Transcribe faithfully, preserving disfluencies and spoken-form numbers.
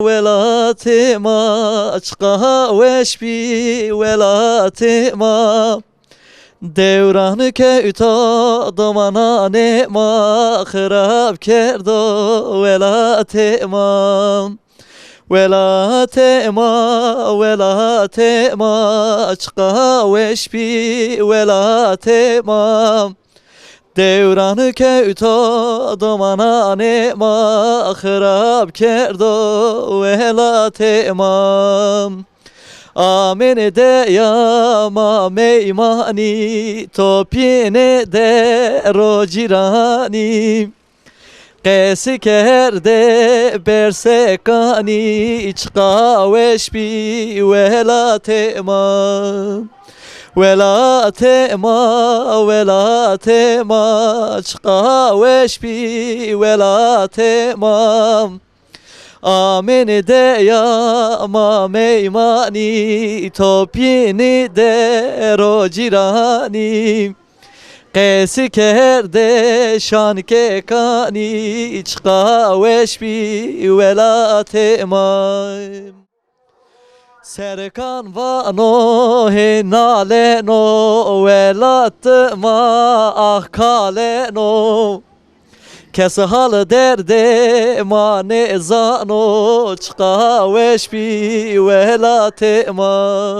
welatê ma, çiqa weş bî welatê ma. Dewran kewta domananê ma, xirab kerdo welatê ma. Welatê ma, welatê ma, çiqa weş bî welatê ma. Dewran kewta domananê ma, xirab kerdo welatê ma. Amêne deya ma meymanî, topîne der o cîranî. Qesî kerde bersekanî, çiqa weş bî welatê ma. Welatê ma, welatê ma, çiqa weş bî welatê ma. Amêne deya ma meymanî, topîne der o cîranî. Qesî kerde şankekanî, çiqa weş bî welatê ma. Serkan vano hê naleno, welat ma ah kaleno. Kes hal derdê ma nêzano, çiqa weş bî welatê ma.